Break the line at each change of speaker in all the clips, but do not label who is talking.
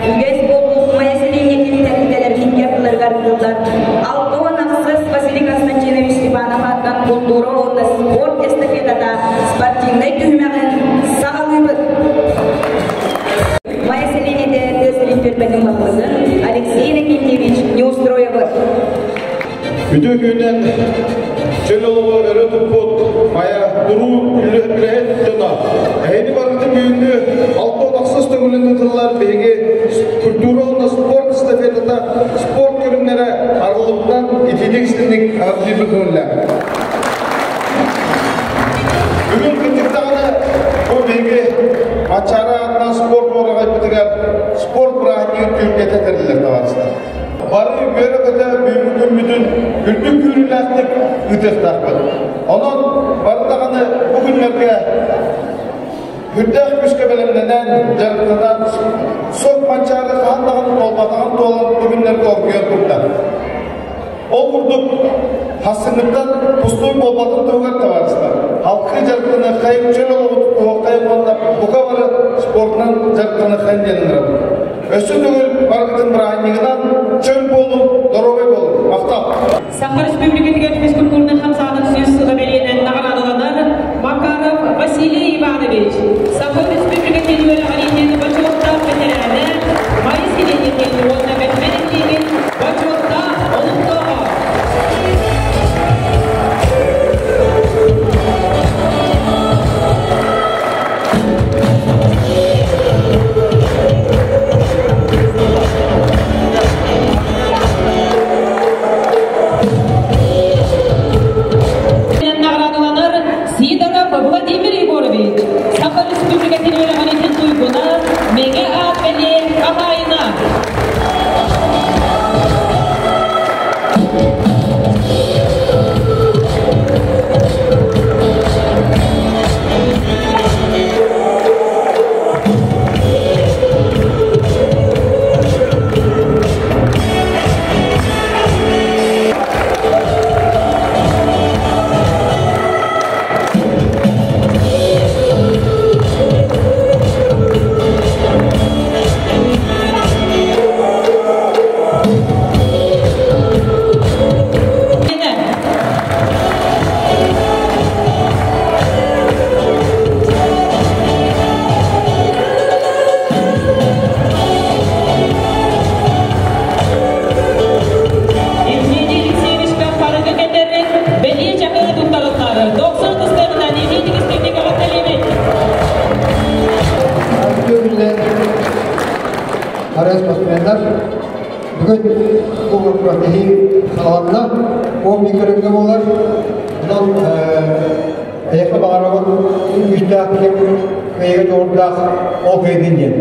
Үгэс буолбут Майа сэлиэнньэтин тэрилтэлэр икки ардыларыгар ыытыллар 66 Василий Константинович Степанов аатынан култуура уонна спорт эстафетата спортивнай түһүмэҕин саҕалыыбыт. Майа сэлиэнньэтэ тыа сирин түөлбэтин баһылыгын Алексей Иннокентьевич Неустроевы.
Үтүө күнүнэн чөл олоҕу өрө туппут Майа туруу үлэһит дьоно. Эһиги барытын бүгүҥҥү 66 төгүлүн ыытыллар биһиги культура уонна спорт эстафетата спорт көрүҥнэрэ арыллыбытынан итиитик истинник аҕабдыйбыт көҥүллээх. Бүгүн кырдьыктаҕына бу биһиги Манчаары аатынан спорт уораҕайбытыгар спорт бырааһынньыгын түһүлгэтэ тэриллэр табаарыстар. Бары үөрэ-көтө бүгүҥҥү күммүтүн үрдүк күүрүүлээхтик ыытыахтаахпыт. Онон бары даҕаны бу күннэргэ үрдээх күүскэ бэлэмнэнэн, дьарыктанан, сок манчаары хаһан даҕаны туолбатаҕын туолан бу күннэргэ оргуйан турда. Ол курдук, хассыҥҥыттан пустуй буолбатын туһугар табаарыстар, халқы дьарыктаныаххайын, чөл олоҕу тутуһуоххайын уонна бука бары спортунан дьарыктаныаххайын диэн ыҥырабын. Өссө төгүл барыгытын бырааһынньыгынан чөл буолуҥ, доруобай буолуҥ. Махтал!
Саха Республикатыгар физкультурнай хамсааһын сүүс сыла бэлиэнэн наҕараадаланар Макаров Василий Иванович, Саха Республикатын үөрэҕириитин бочуоттаах бэтэрээнэ, Май сэлиэнньэтин уонна Бэтмэ нэһилиэгин бочуоттаах олохтооҕо. Наҕараадаланар Сидоров Владимир Егорович, Саха Республикатын үөрэҕириитин туйгуна, Мэҥэ аат бэлиэ хаһаайына. Евгений Алексеевичка харыгы кэтэрин бэлиэ чаһыы туттарыллар. 90 тыстарынан илиитик истиҥник эҕэрдэлиибит.
Үтүө Арас спортсменнар бүгүн бу күрэхтэһии саҕаланна. 11 көрүҥҥэ буолар. Онон эйиэхэ баҕарабын күүстээх ким кыайыыга дьоҕурдаах ол кыайдын диэн.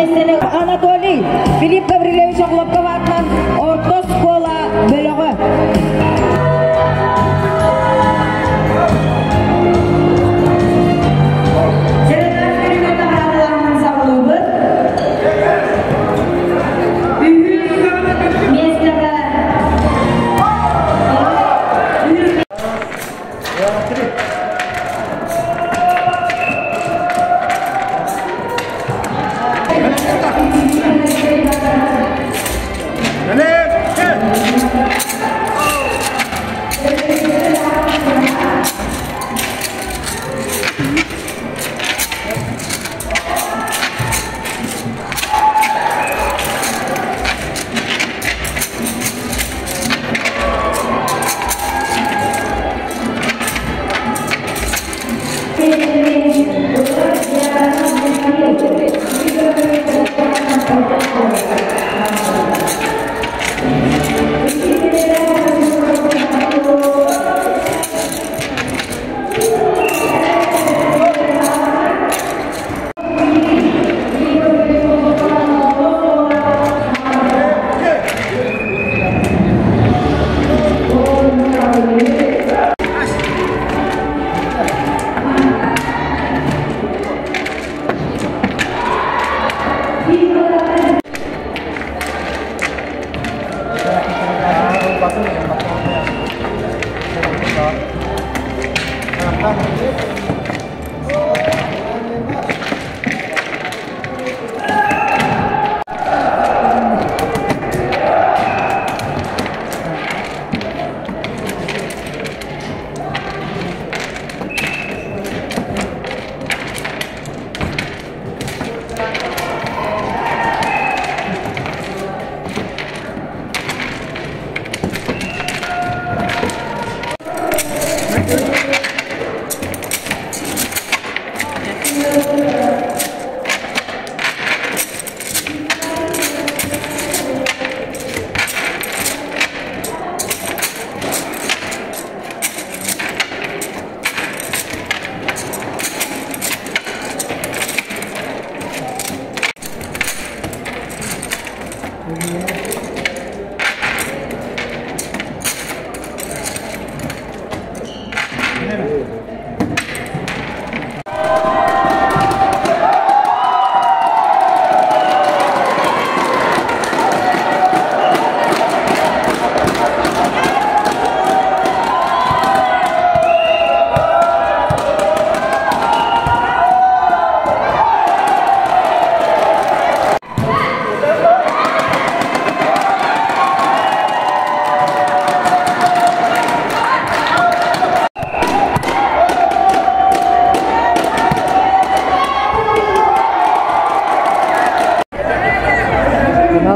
миэстэни Анатолий Филипп Гаврильевич Охлопков аатынан орто оскуола бөлөҕө. Сэрэнээх көрүҥэр наҕараадалааһынын саҕалыыбыт. Үһүс миэстэҕэ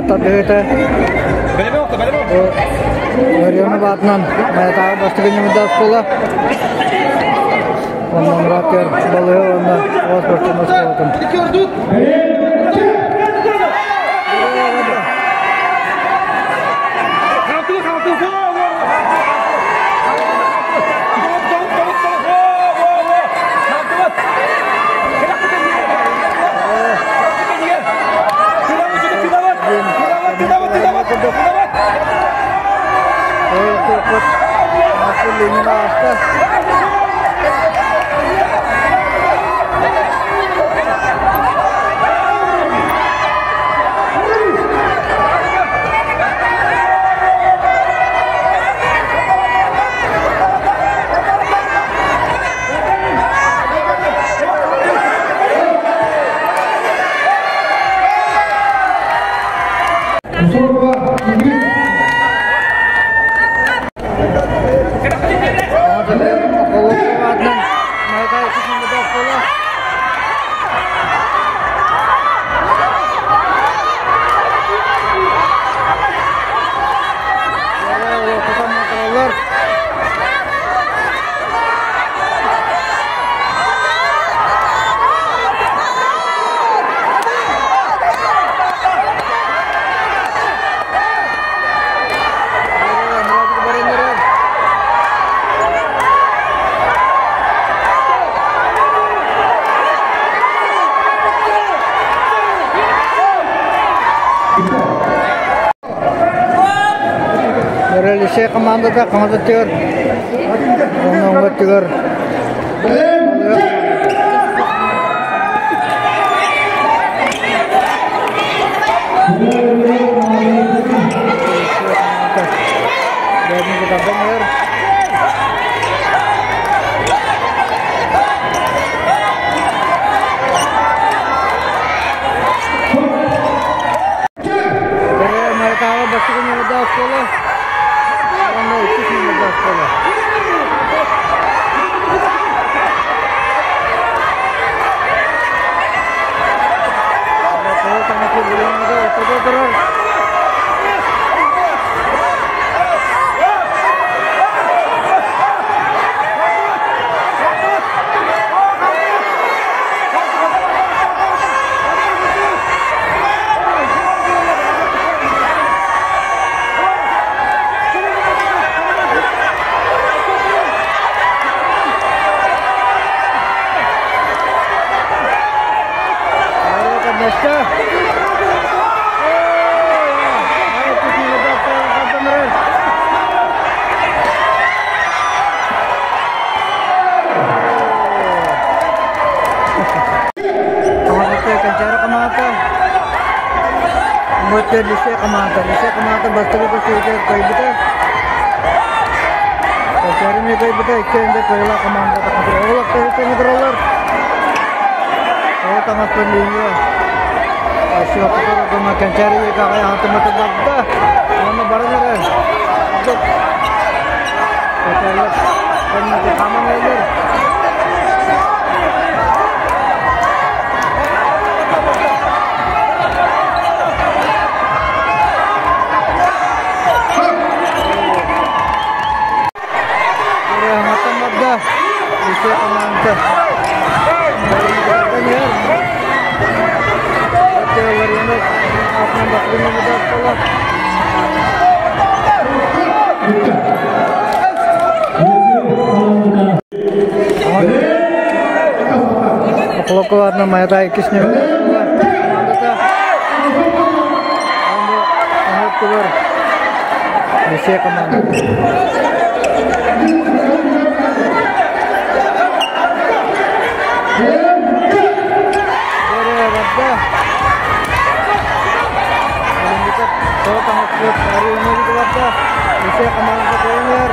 Тардыһыта Ларионов аатынан Майатааҕы бастакы ньымыда оскуола онно Мурат балыһы уонна оҕо спортивнай оскуолатын. Лисей командата хаҥас өттүгэр, уонна уҥа өттүгэр Бэйэтин кытардан иһэр. Майатааҕы бастакы ньымардаах оскуола уонна иккис ньымардаах оскуола. Турар. Кэнчээри хамаата Мөттөр Лисей хамаата Лисей хамаата бастакы көрсүһүүгэ кыайбыта. Кэнчээри эмиэ кыайбыта, иккиэн да кыайыылаах хамаанда тахсан Олох тэҥэ тураллар. Ол таҥастан линия Өссө Кэнчээри аҕай аһатыммыта барда. Уонна баран эрэр. Кэнчээрилэр хааман эрэллэр. Хаҥаттан барда. Лисей команда. Охлокуларна майата иккис Лисей команда. Лисей команда тренер.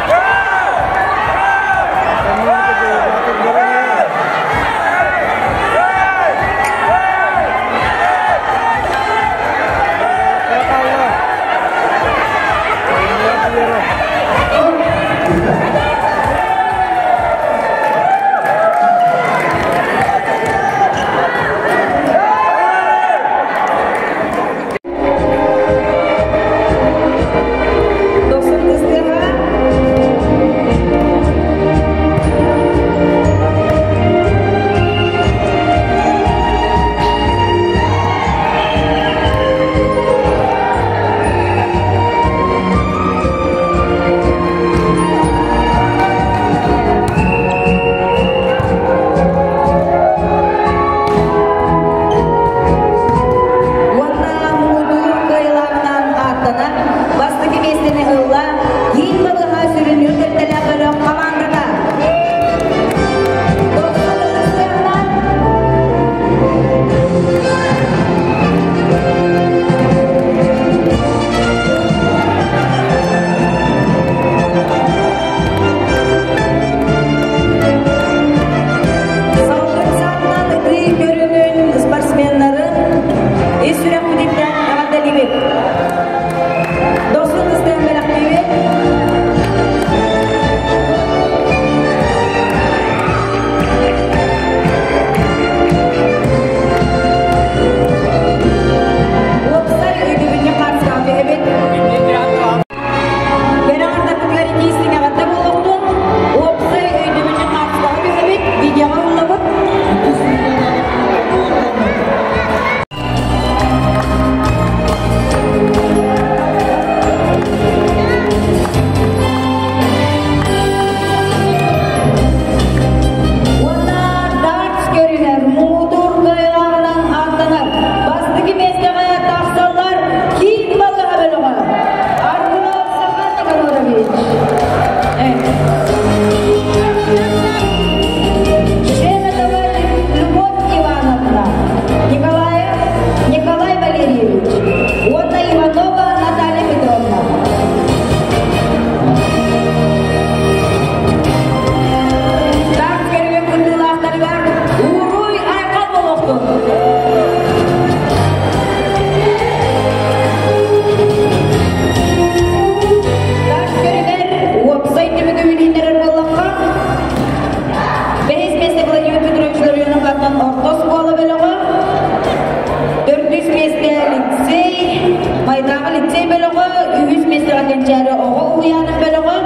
Майдааҕы лицей бөлөҕө, үһүс миэстэҕэ Кэнчээри оҕо уһуйаанын бөлөҕө,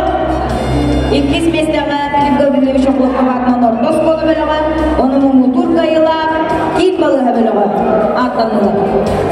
иккис миэстэҕэ Филипп Гаврильевич Охлопков аатынан орто оскуола бөлөҕө, ону муҥутуур кыайыылаах Киин балыыһа бөлөҕө ааттаннылар.